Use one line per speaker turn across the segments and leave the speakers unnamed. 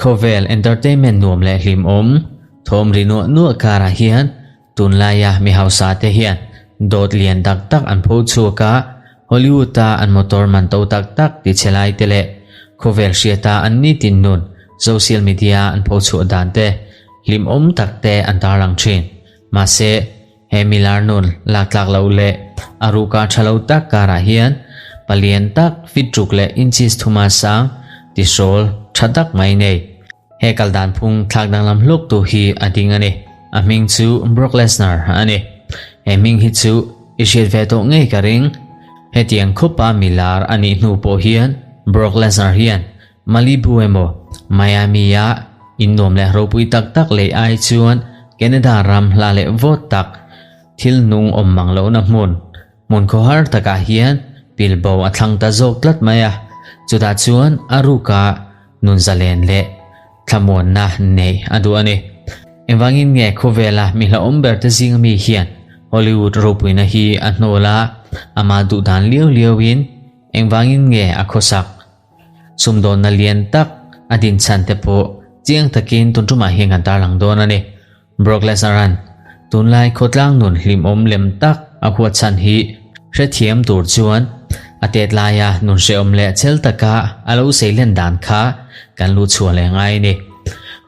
Khawvel entertainment nuam leh hlimawm thawm ri nuah nuah karah hian tunlaia mi hausa te hian dawt lian tak tak an pho chhuak a, Hollywood-a an motor man to tak tak ti chhe lai te leh khawvel hriata an nitin nun social media an pho chhuah dan te hlimawm tak te an tarlang thin. Mahse, he milar nun laktlak loh leh a ruhka tha lo tak karah hian palian tak fit ruk leh inches thuma sang tihrawl tha tak mai nei. He kal dan phung thlak danglam hluk tu hi a ding a ni. A hming chu Brock Lesnar a ni. He hming hi chu i hriat ve tawh ngei ka ring. Hetiang khawpa milar a nih hnu pawh hian Brock Lesnar hian Malibu emaw Miami-a in nuam leh ropui tak tak lei ai chuan Canada ram hla leh vawt tak thil nung awm mang lohna hmun, hmun khawhar takah hian pilbo a thlang ta zawk tlat mai a. Chutah chuan a ruka nun zalen leh thlamuanna neih a duh a ni. Engvangin nge khawvela mi hlauhawm ber te zinga mi hian Hollywood ropuina hi a hnawl a, amah duhdan liau liauin engvangin nge a khawsak? Sumdawnna lian tak a din chhan te pawh chiang takin tun tumah hian kan tarlang dawn a ni. Brock Lesnar-a'n tunlai khawtlang nun hlimawm lem tak a huat chhan hi hrethiam tur chuan a tet laia nun hrehawm leh chel taka a lo seilen dan kha kan lu chhuah leh ngai a ni.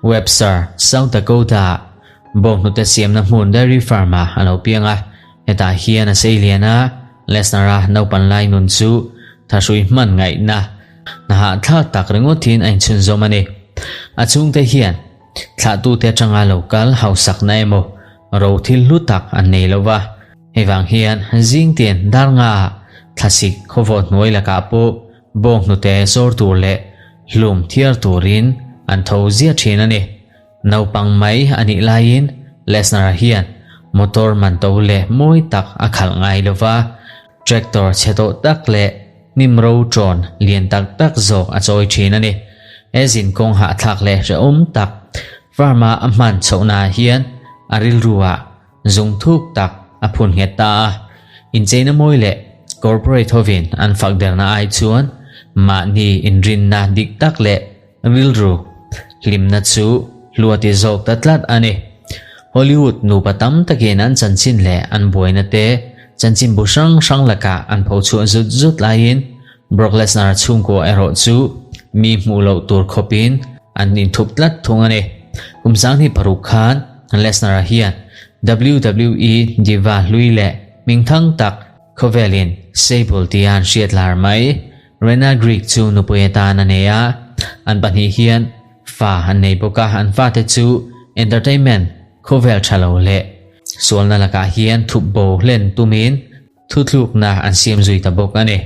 Webster, South Dakota-ah bawnghnute siamna hmun dairy farm-ah a lo piang a, hetah hian a seilian a, Lesnar-a naupan lai nun chu thahrui hman ngaihna hnahahthlak tak ringawtin a inchhunzawm a ni. A chhungte hian thlahtute atanga lo kal hausakna emaw ro thil hlu tak an nei lo va, hei vang hian zingtin dar ngaah thlasik khawvawt hnuai lakah pawh bawnghnute zawr tur leh hlum thiar turin an tho ziah thin a ni. Naupang mai a nih laiin Lesnar-a hian motor man to leh mawi tak a khalh ngai lo va, tractor chhe tawh tak leh hnim ro ṭawn lian tak tak zawk a chawi ṭhin a ni. He zinkawng hahthlak leh hrehawm tak farm-a a hman chhohnaah hian a rilru-ah zung thuk tak a phun nghet ta a. Incheina mawi leh corporate hovin an fak derna ai chuan mahni inrinna dik tak leh Rilru hlimna chu hluati zawk ta tlat a ni. Hollywood nupa tam takin an chanchin leh an buaina te chanchinbu hrang hrang lakah an pho chhuah zut zut laiin Brock Lesnar chhungkua erawh chu mi hmuh loh tur khawpin an inthup tlat thung a ni. Kum 2006 khan Lesnar-a hian WWE diva hlui leh hmingthang tak khawvelin Sable tia an hriat lar mai Rena Greek chu nupui atan a nei a, an pahnih hian fa an nei bawk a, an fate chu entertainment khawvel tha lo leh sualna lakah hian thup bo hlen tumin thuthlukna an siam zui ta bawk a ni.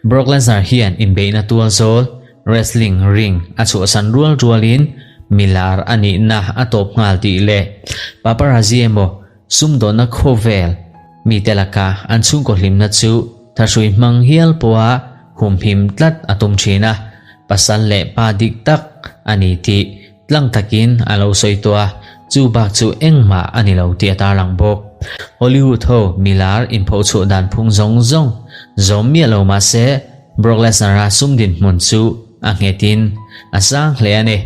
Brock Lesnar hian inbeihna tual zawl, wrestling ring, a chhuahsan rual rualin milar a nihna a tawp nghal tih leh paparazzi emaw Sumdawnna khawvel mite laka an chhungkaw hlimna chu thahrui hmang hial pawha humhim tlat a tum thin a, pasal leh pa dik tak a ni tih tlang takin a lo sawi tawh a, chu bak chu engmah a ni lo tih a tarlang bawk. Hollywood ho milar inphochhuah dan phung zawng zawng zawm miah lo mah se Brock Lesnar-a sum dinhmun chu a nghetin a sang hle a ni.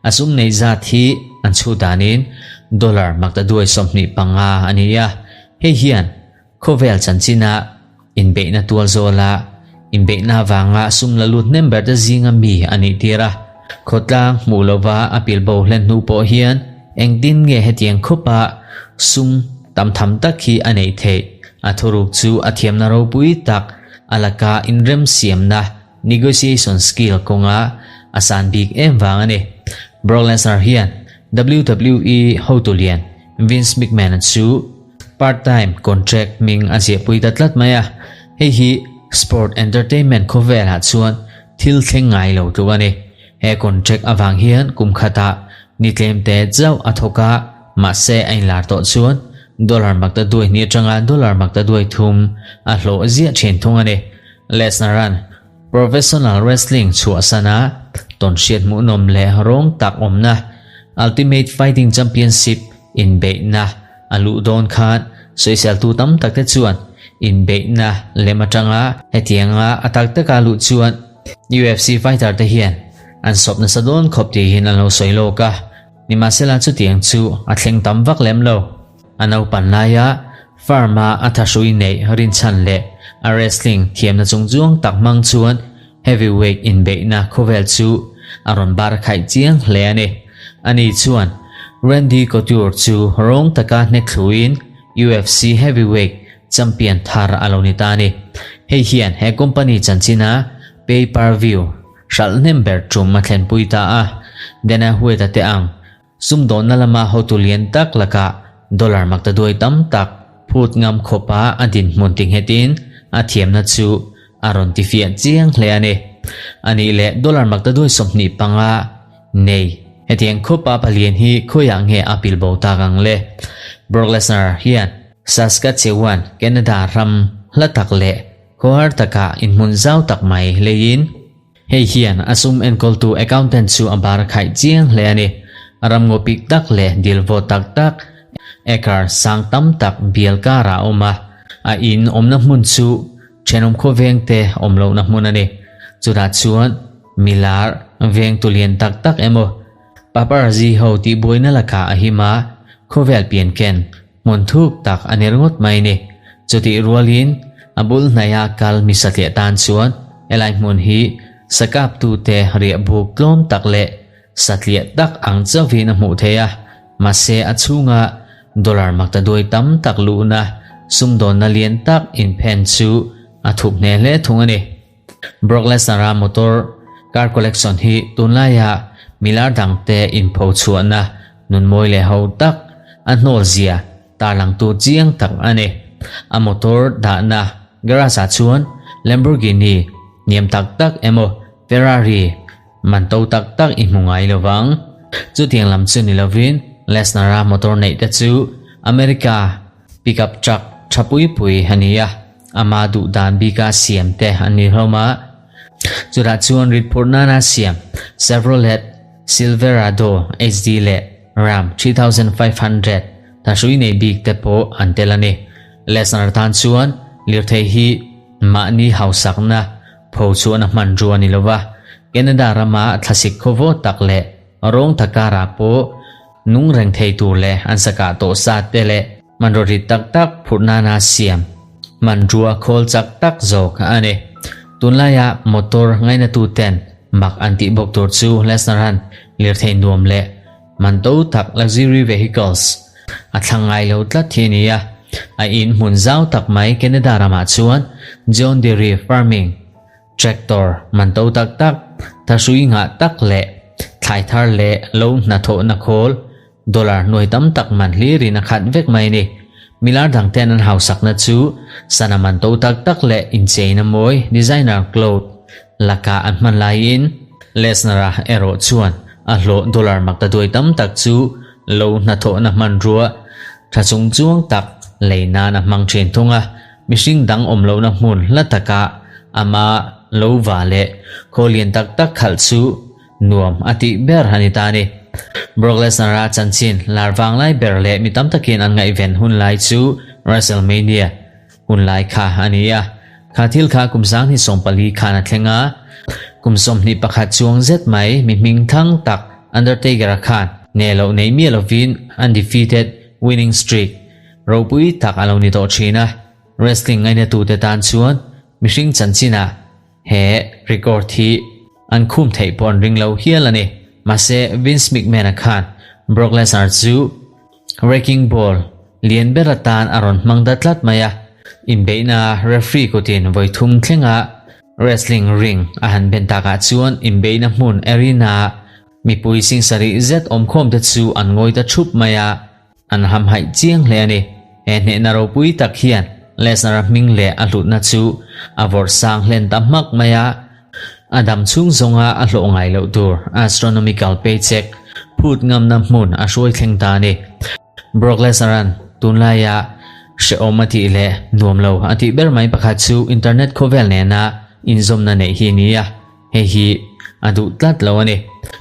A sum nei zat hi an chhut danin dollar maktaduai 25 a ni a, hei hian khawvel chanchina inbeihna tual zawla inbeihna avanga sum la lut hnem ber te zinga mi a nih tir a. Khawtlang hmuh lova a pilbo hlen hnu pawh hian engtin nge hetiang khawpa sum tam tham tak hi a neih theih? A thuruk chu a thiamna ropui tak a laka inremsiamna Negotiation skill kawnga a san bik em vang a ni. Brock Lesnar hian WWE hotu lian Vince McMahon chu part-time contract hming a ziahpui ta tlat mai a, hei hi sport entertainment khawvelah chuan thil thleng ngai lo tluk a ni. He contract avang hian kum khatah ni tlem te chauh a thawk a, mahse a inlar tawh chuan dollar makta duai hnih atanga dollar makta duai thum a hlawh ziah thin thung a ni. Lesnar-a'n professional wrestling chhuahsan a tawnhriat hmuhnawm leh rawng tak awmna Ultimate Fighting Championship inbeihna a luh dawn khan sawiseltu tam takte chuan inbeihna lem atanga hetianga a tak taka luh chuan. UFC fighter te hian an sawp nasa dawn khawp tiin an lo sawi lawk a, nimahsela chutiang chu a thleng tam vak lem lo. A naupan laia farm a a thahrui neih rinchhan leh a wrestling thiamna chungchuang tak hmang chuan heavyweight inbeihna khawvel chu a rawn bar khaih chiang hle a ni. Ani chuan Randy Couture chu rawng taka hnek thluin UFC heavyweight champion thar a lo ni ta a ni. Hei hian he company chanchina pay-per-view hralh hnem ber tum a thlenpui ta a, Dana White-a te ang Sumdawnna lama hotu lian tak lakah dollar maktaduai tam tak phut ngam khawpa a dinhmun tinghetin a thiamna chu a rawn tifiah chiang hle a ni. A nih leh dollar maktaduai 25 nei hetiang khawpa palian hi khawiah nge a pilbo tak ang le? Brock Lesnar hian Saskatchewan, Canada ram hla tak leh khawhar takah inhmun zau tak mai leiin, Hei hian a sum enkawltu accountant chu a bar khaih chiang hle a ni. Ram ngaw pik tak leh dil vawt tak tak, acre sang tam tak bial karah a awm a. A in awmna hmun chu thenawm khawveng te awm lohna hmun a ni. Chutah chuan milar vengtu lian tak tak emaw paparazzi ho tihbuaina lakah a him a, khawvel pian ken Hmun thuk tak a ni ringawt mai ni. Chutih rualin a bul hnaia kal mi satliah tan chuan helai hmun hi sakaptute riah buk tlawm tak leh satliah tak ang chauhin a hmuh theih a, mahse a chhunga dollar maktaduai tam tak luhna sumdawnna lian tak inphen chu a thup hneh hle thung a ni. Brock Lesnar-a motor car collection hi tunlaia milar dangte inpho chhuahna nunmawi leh ho tak a hnawl zia tarlangtu chiang tak a ni. A motor dahna garage-ah chuan Lamborghini hniam tak tak emaw Ferrari man to tak tak i hmu ngai lo vang. Chutiang lam chu ni lovin Lesnar-a motor neih te chu America pickup truck tha pui pui a ni a. Ama duh dan bika siam te an ni hlawm a, chutah chuan rit phurh nana siam Chevrolet Silverado HD leh Ram 3500 thahrui nei bik te pawh an tel a ni. Lesnar tan chuan lirthei hi mahni hausakna pho chhuahna hmanrua a ni lo va, Canada rama thlasik khawvaw tak leh rawng thakarah pawh nung reng thei tur leh an sakah tawh sa te leh Hmanraw rit tak tak phurh nana siam hmanrua khawl chak tak zawk a ni. Tunlaia motor ngainatu ten mak an tih bawk tur chu Lesnar han lirthei nuam leh man to tak luxury vehicles a thlang ngai lo tlat hi a ni a. A in hmun zau tak mai Canada ramah chuan John Deere Farming Tractor man to tak tak, thahrui ngah tak leh thlai thar leh lo hnathawhna khawl Dollar hnuai tam tak man hlirin a khat vek mai a ni. Milar dangten an hausakna chu sana man to tak tak leh incheina mawi, designer cloth, lakah an hman laiin Lesnar-a erawh chuan a hlawh dollar maktaduai tam tak chu lo hnathawhna hmanrua tha chungchuang tak lei nan a hmang thin thung a. Mihring dang awm lohna hmun hla takah ama lo va leh khaw lian tak tak khalh chu Nuam a tih ber a ni ta a ni. Brock Lesnar-a chanchin lar vang lai ber leh mi tam takin an ngaihven hun lai chu WrestleMania hun lai kha a ni a. Kha thil kha kum 2014 khan a thleng a, kum 21 chuang zet mai mi hming thang tak Undertaker-a khan hneh loh nei miah lovin undefeated winning streak ropui tak a lo ni tawh thin a. Wrestling ngainatute tan chuan mihring chanchinah He record hi an khum theih pawh an ring lo hial a ni. Mahse, Vince McMahon-a khan Brock Lesnar chu wrecking ball lian ber atan a rawn hmang ta tlat mai a. Inbeihna referee kutin vawi thum thlenga wrestling ring a han ben takah chuan inbeihna hmun arena-a mipui sing sarih zet awmkhawmte chu an ngawi ta thup mai a. An hamhaih chiang hle a ni. He hnehna ropui tak hian Lesnar-a hming leh a hlutna chu a vawrh sang hlen ta hmak mai a. A dam chhung zawnga a hlawh ngai loh tur astronomical paycheck phut ngamna hmun a hruai thleng ta a ni. Brock Lesnar-a'n tunlaia hrehawm a tih leh nuam lo a tih ber mai pakhat chu internet khawvel nena inzawmna neih hi a ni a. Hei hi a duh tlat lo a ni.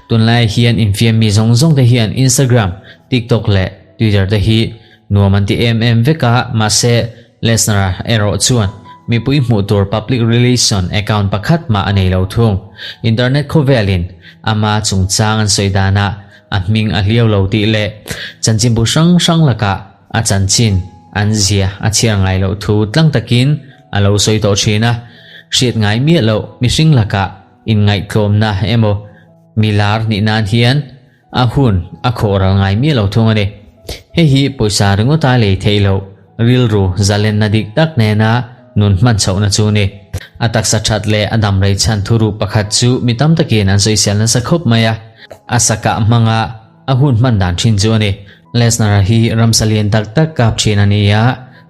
Tunlai hian infiam mi zawng zawng te hian Instagram, TikTok leh Twitter te hi nuam an ti em em vek a, mahse Lesnar erawh chuan mipui hmuh tur public relation account pakhat mah a nei lo thung. Internet khawvelin ama chungchang an sawi danah a hming a hliau lo tih leh chanchinbu hrang hrang lakah a chanchin an zia a chhiar ngai loh thu tlang takin a lo sawi tawh thin a. Hriat ngai miah loh mihring lakah inngaihtlawmna emaw milar nih nan hian A hun a khawh ral ngai miah lo thung a ni. Hei hi pawisa ringawta lei theih loh rilru zalenna dik tak nena nun hman chhohna chu a ni. A taksa that leh a dam rei chhan thuruk pakhat chu mi tam takin an sawisel nasa khawp mai a, a sakah hmanga a hun hman dan thin chu a ni. Lesnar-a hi ramsa lian tak tak kap thin a ni a,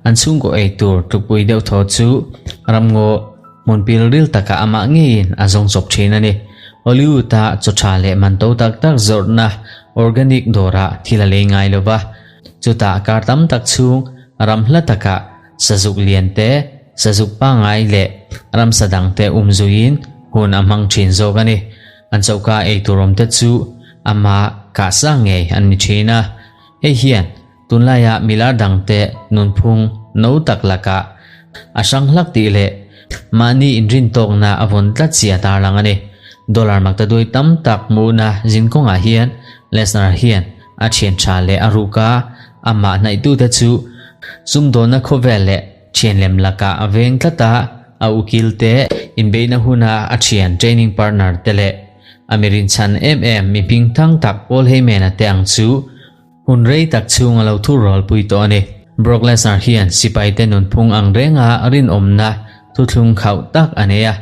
an chhungkaw ei tur tlukpui deuh thaw chu ramngaw Hmun pilril takah amah ngeiin a zawng chawp thin a ni. Hollywood-a chaw tha leh man to tak tak zawrhna organic dawrah thil a lei ngai lo va. Chutah kar tam tak chhung ram hla takah sazuk lian te, sazuk pangngai leh ramsa dang te um zuiin hun a hmang thin zawk a ni. An choka ei tur awm te chu ama kah sang ngei an ni thin a. Hei hian Tunlaia milar dangte nunphung no tak lakah a hrang hlak tih leh mahni inrintawkna a vawn tlat zia tarlang a ni. Dollar maktaduai tam tak hmuhna zinkawngah hian Lesnar hian a thian tha leh a ruka amah hnaihtute chu sumdawnna khawvel leh thian lem lakah a veng tlat a, a ukil te inbeihna huna a thian training partner te leh a mirinchhan em em mi hmingthang tak Paul Heyman-a te ang chu Hun rei tak chhung a lo thur rawlpui tawh a ni. Brock Lesnar hian sipaite nunphung ang renga rinawmna thuthlung khauh tak a nei a.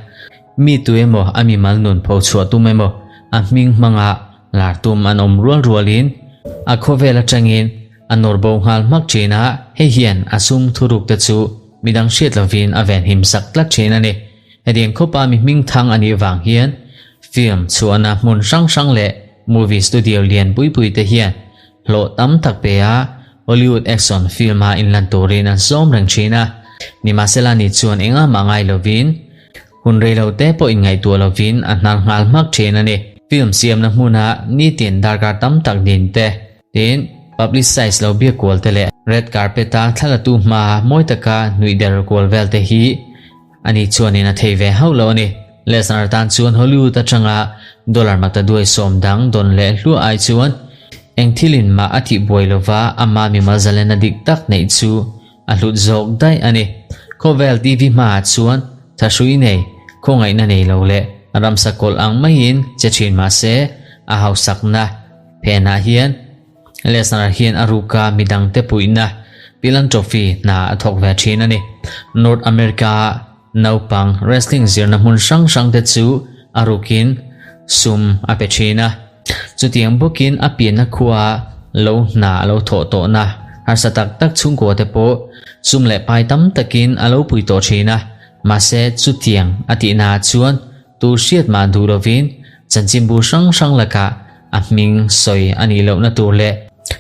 Mi tu emaw a mimal nun pho chhuah tum emaw a hming hmanga lar tum an awm rual rualin a khawvel atangin a nawr bo nghal hmak thin a, hei hian a sum thuruk te chu midang hriat lovin a venhim sak tlat thin a ni. Hetiang khawpa mi hming thang a nih vang hian film chhuahna hmun hrang hrang leh movie studio lian pui pui te hian hlawh tam tak pe a, Hollywood action film a inlan turin an sawm reng thin a. Nimahsela ni chuan engah mah ngai lovin hun rei lo te pawh inngaihtuah lovin a hnar nghal hmak thin a ni. Film siamna hmuna nitin darkar tam tak din te, Tin, publicise lo biak kual te leh red carpet a thlalatu hmaa mawi taka nuih der kual vel te hi ani chuanin a thei ve hauh lo a ni. Lesnar tan chuan Hollywood atanga dollar maktaduai sawm dang dawn leh hluah ai chuan eng thilin mah a tih buai lova ama mimal zalena dik tak neih chu a hlut zawk daih a ni. Khawvel TV hmaah chuan thahrui nei, khawngaihna nei lo leh ramsa kawlh ang maiin che thin mahse a hausakna Phenah hian Lesnar hian a ruka midangte puihna philanthropy hna a thawk ve thin a ni. North America-a naupang wrestling zirna hmun hrang hrangte chu a rukin sum a pe thin a. Chutiang bawkin a pianna khuaa lo hna a lo thawh tawhna harsa tak tak chhungkuate pawh sum leh pai tam takin a lo pui tawh thin a. Mahse chutiang a tihnaah chuan Tu hriat mah duh lovin chanchinbu hrang hrang lakah a hming sawi a nih lohna tur leh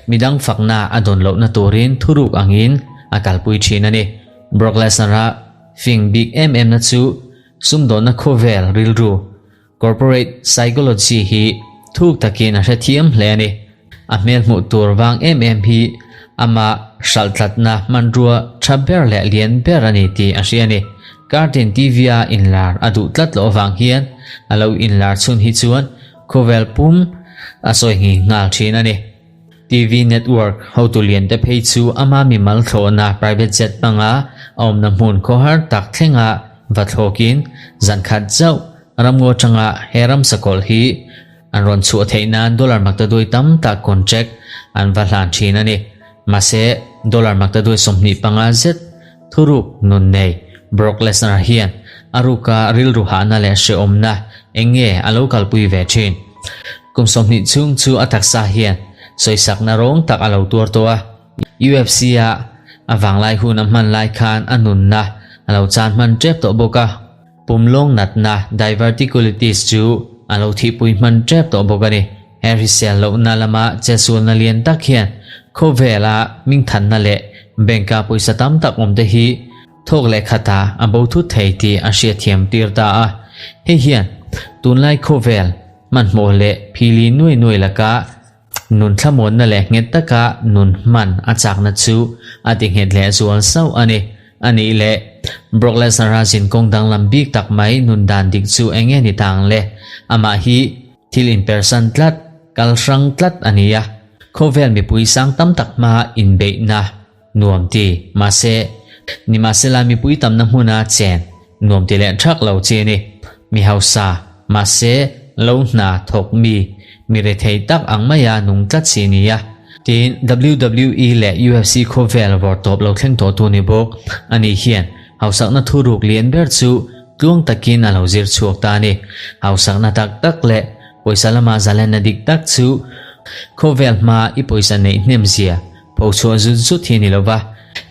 midang fakna a dawn lohna turin thuruk angin a kalpui thin a ni. Brock Lesnar-a fing bik em emna chu sumdawnna khawvel rilru, corporate psychology, hi thuk takin a hrethiam hle a ni. A hmel hmuh tur vang em em hi amah hralh tlatna hmanrua tha ber leh lian ber a ni tih a hria a ni. Kartin TV-a inlar a duh tlat loh avang hian a lo inlar chhun hi chuan khawvel pum a sawi nghi nghal thin a ni. TV network hotu lian te phei chu ama mimal thlawhna private jet hmanga a awmna hmun khawhar tak thlenga va thlawkin zan khat zauh ramngaw atanga he ramsakawlh hi An rawn chhuah theih nan dollar maktaduai tam tak contract an va hlan thin a ni. Mahse, dollar maktaduai 25 zet thuruk nun nei Brock Lesnar hian a ruka rilru hahna leh hrehawmna eng nge a lo kalpui ve thin. Kum 20 chhung chu a taksa hian sawisakna rawng tak a lo tuar tawh a. UFC-a a vanglai hun a hman lai khan a nunna a lo chan hman tep tawh bawk a. Pumlawng natna, diverticulitis, chu a lo thihpui hman tep tawh bawk a ni. He hrisel lohna lama chetsualna lian tak hian khawvela hmingthanna leh bank-a pawisa tam tak awmte hi thawk leh khata a bo thut thei tih a hriatthiam tir ta a. Hei hian tunlai khawvel hmanhmawh leh phili nuai nuai laka Nun thlamuanna leh nghet taka nun hman a chakna chu a ti nghet leh zual sauh a ni. A nih leh, Brock Lesnar-a zinkawng danglam bik tak mai nun dan dik chu eng nge ni ta ang le? Amah hi thil inpersan tlat, kal hrang tlat a ni a. Khawvel mipui sang tam tak hmaa inbeihna nuam ti, mahse, nimahsela mipui tamna hmuna chen nuam ti leh thak lo chi a ni. Mi hausa, mahse, lo hna thawk mi, mi rethei tak ang maia nung tlat si ni a. Tin, WWE leh UFC khawvel vawrtawp lo thleng tawhtu ni bawk a nih hian hausakna thuruk lian ber chu tluang takin a lo zir chhuak ta a ni. Hausakna tak tak leh pawisa lama zalenna dik tak chu khawvel hmaa i pawisa neih hnem zia pho chhuah zut zut hi a ni lova,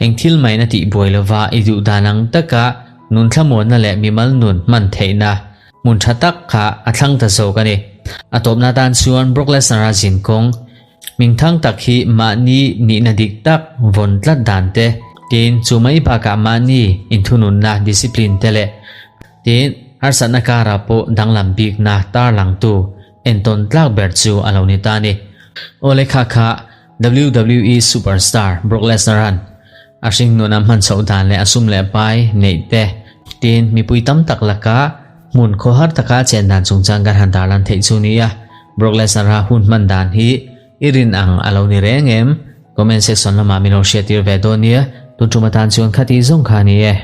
eng thil main a tih buai lova i duh dan ang taka nun thlamuanna leh mimal nun hman theihna hmun tha tak kha a thlang ta zawk a ni. A tawpna tan chuan Brock Lesnar-a zin kawng hmingthang tak hi mahni nihna dik tak vawn tlat dan te, tin chu mai bakah mahni inthununna discipline te leh tin harsatna karah pawh danglam bikna tarlangtu entawn tlak ber chu a lo ni ta a ni. Aw lekha kha WWE Superstar Brock Lesnar-a'n a hringnuna hman chhoh dan leh a sum leh pai neih te tin mipui tam tak laka hmun khawhar taka chen dan chungchang kan han tarlan theih chu nia. Brock Lesnar-a hun hman dan hi i rin ang a lo ni reng em? Comment section lamah min lo hriattir ve dawn nia. Tun tum atan chuan khati zawng kha a ni e.